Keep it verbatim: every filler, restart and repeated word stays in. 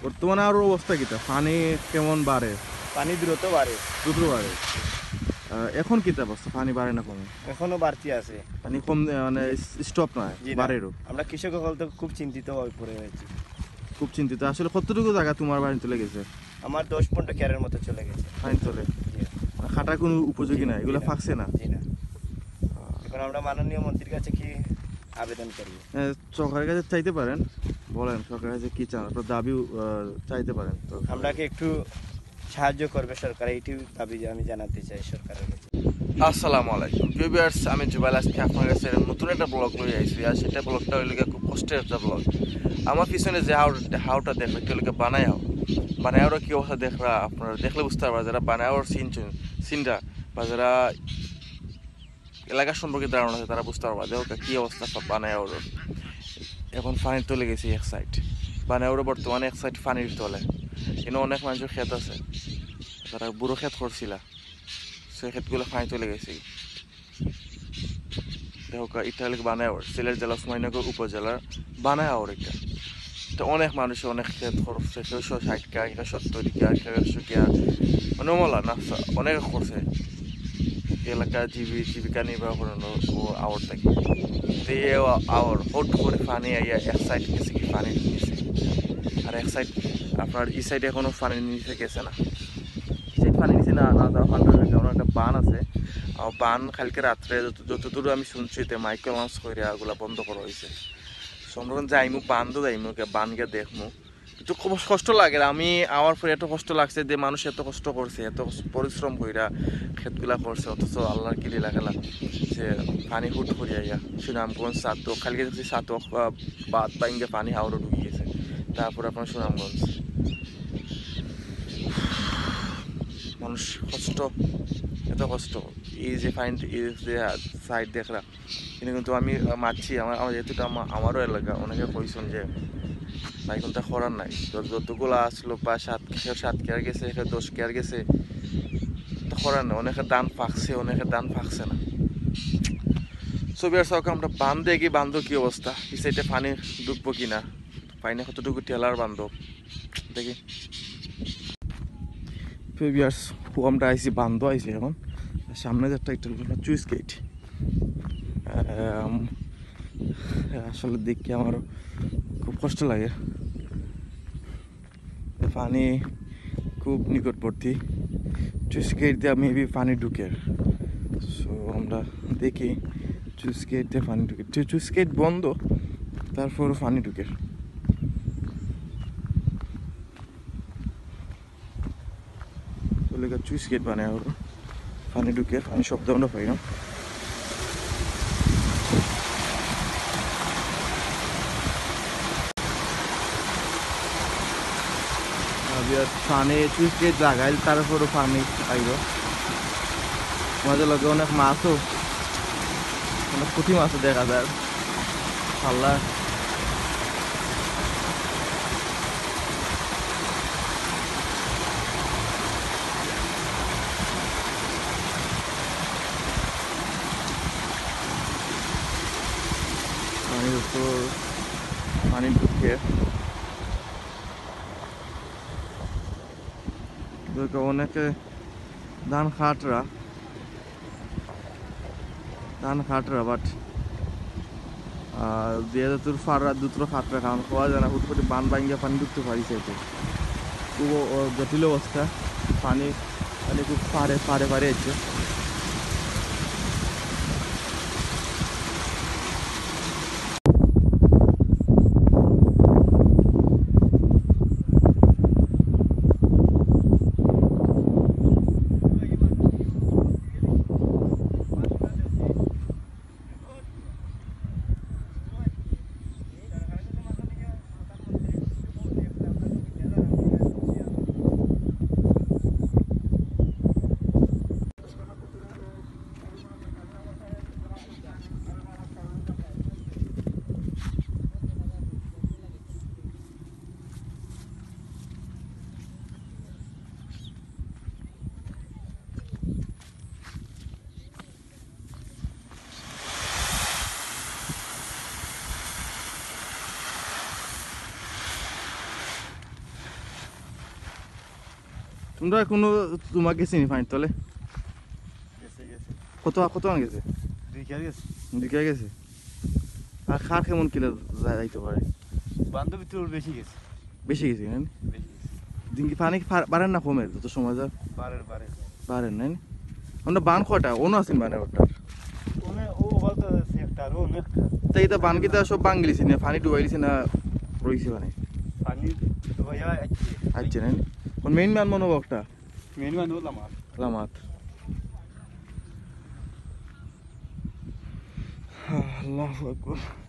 বর্তমানে আরো অবস্থা কিতা? পানি কেমন বাড়ে? পানি দ্রুত বাড়ে। দ্রুত বাড়ে। আহ, এখন কিতা অবস্থা? পানি বাড়ে না কমে? এখনো বাড়তি আছে। পানি কম, আহ, মানে স্টপ নাই, জি না। বাড়েরও। আমরা কৃষক হকল তো খুব চিন্তিত হয়ে পড়ে রয়েছি। খুব চিন্তিত। আসলে কতটুকু জায়গা তোমার বাড়ি তলে গেছে? আমার দশ পনেরো ক্যারের মতো চলে গেছে। পানি তলে। জি। মানে খাটা কোনো উপযোগী না, এগুলো জি না। ফাঁকছে না। জি না। এখন আমরা মাননীয় মন্ত্রীর কাছে কি আবেদন করব? আহ, সরকারের কাছে চাইতে পারেন, বলেন সরকারের কাছে কি চান, আপনার দাবিও আহ, চাইতে পারেন। তো আমরাকে একটু সাহায্য করবে সরকার, এইটি দাবি আমি জানাতে চাই সরকারের কাছে। আসসালামু আলাইকুম ভিউয়ার্স, আমি জুবাইল। আজকে আপনার কাছে নতুন একটা ব্লগ লই আইছি। আর সেটা ব্লগটা হইল গিয়ে খুব কষ্টের একটা ব্লগ। আমার পিছনে যে হাওর, হাওরটা দেখরা, এটা হইল গিয়ে বানাই হাওর। বানাই হাওরর কি অবস্থা দেখরা, আপনারা দেখলে বুঝতে পারবা, যারা বানাই হাওর চিনছেন, চিনরা বা যারা এলাকা সম্পর্কে ধারণা আছে, তারা বুঝতে পারবা যে ওটা কি অবস্থা বানাই হাওরর। এখন পানির তলে গেছে এক সাইড, বানাই হাওরর বর্তমানে এক সাইড পানির তলে। এনে অনেক মানুষের ক্ষেত আছে, তারা বুরো ক্ষেত করছিলা, সেই ক্ষেতগুলো পানি তলে গেছে। দেখো কা, এটা হইল বানাই হাওর, সিলেট জেলা, সুমাইনগর উপজেলার বানাই হাওর এটা। তো অনেক মানুষে অনেক ক্ষেত করছে, কেউ ষাট বিঘা, কেউ সত্তর বিঘা, কেউ একশো বিঘা, মানে অমলা না, অনেকে করছে। এলাকা জীবি-, জীবিকা নির্বাহ করানো ও হাওর থাকি। তো এই হাওর হুট করে পানি আইয়া এক সাইড গেছে কি পানি নিচে, আর এক সাইড আপনার এই সাইডে এখনো পানি নিচে গেছে না। এই সাইড পানি নিচে না, না যাওয়া পানিটা হইল গিয়ে, আমরা একটা বান আছে, আর বান কালকে রাত্রে যত-, যতদূর আমি শুনছি, তে মাইক অ্যানাউন্স করে ওগুলা বন্ধ করা হইছে। So আমরা এখন যাইমু, বান্ধও যাইমু, গিয়া বান গিয়া দেখমু। কিন্তু খুব কষ্ট লাগে। আমি আমার পরে এত কষ্ট লাগছে যে মানুষ এত কষ্ট করছে, এত কষ্ট, পরিশ্রম কইরা ক্ষেতগুলা করছে, অথচ আল্লাহর কি লীলা খেলা যে পানি হুট করিয়া আইয়া সুনামগঞ্জ, ছাতক, কালকে দেখছি ছাতক, আহ, বাঁধ ভাঙ্গিয়া পানি হাওরো ঢুকি গেছে, তারপর আপনার সুনামগঞ্জ। মানুষ কষ্ট, এত কষ্ট। এই যে পানি, এই যে সাইড দেখরা, কিন্তু, কিন্তু আমি, আহ, মাতছি, আমার, আমার যেহেতু এটা আমা-, আমারও এলাকা, অনেকে কইছেন যে ভাই কোনটা করার নাই, যত-, যতগুলা আসলো বা সাত, কেউ সাত কেয়ার গেছে, কেউ দশ কেয়ার গেছে, তো করার নাই। অনেকে ধান পাকছে, অনেকে ধান পাকছে না। So ভিউয়ার্স, ওকে আমরা বান্ধে কি, বান্ধো কি অবস্থা, এই সাইডে পানি ঢুকবো কি না, পানি কতটুকু ঠেলার বান্ধব দেখি। তো ভিউয়ার্স, ও আমরা আইছি, বান্ধ আইছি এখন। আর সামনে যে একটা, একটা হলো চুইস গেট। আম, আসলে দেখি আমার খুব কষ্ট লাগে, পানি খুব নিকটবর্তী। চুইস গেট দিয়া মেবি পানি ঢুকের। So আমরা দেখি চুইস গেট দিয়া পানি ঢুকের। চু-, চুইস গেট বন্ধ, তারপরও পানি ঢুকের। চলে গেল চুইস গেট বানাই ওর। পানি ঢুকের, পানি শব্দ আমরা পাই না। আর বিরাট পানি, চুইস গেট লাগাইল, তারপরও পানি আইব। মাঝে লগে অনেক মাছও, অনেক পুঁটি মাছও দেখা যায়। আল্লাহ। পানির উপর পানি ঢুকে। দেখো, অনেকে ধান কাটরা, ধান কাটরা, বাট দুই হাজার তোর ফাররা, দুতর ফাটরা, কারণ কওয়া যায় না, হুট করে বান ভাঙ্গিয়া পানি ঢুকতে পারিছে এতে। খুব অ-, জটিল অবস্থা, পানি, পানি খুব পারে, পারে, পারে এসে। তোমরা কোনো তোমার গেছে নি পানির তলে? গেছে, গেছে। কত, কত মান গেছে? দুই খার গেছে। দুই খার গেছে। আর খার কেমন কিলা যা-, যাইতে পারে? বান্ধবী তো বেশি গেছে। বেশি গেছে, না? বেশি গেছে। দিন কি পানি কি পার-, বাড়ের না কমের যত সময় যায়? বাড়ের, বাড়ের। বাড়ের, না? আমরা বান কটা? অন্য আছেন বানে ওটা। ওনে, ও বলতে আছে একটা, আর ও অন্য একটা। তাই এটা বান কিতা সব বাঙ্গিলিছে না, পানি ডুবাইলিছে না, রইছে মানে? পানি ডুবাইয়া আছে। আচ্ছা, না? কোন মেইন বান মনে হবে একটা? মেইন বান হলো আমার। লামাত। আল্লাহু আকবার।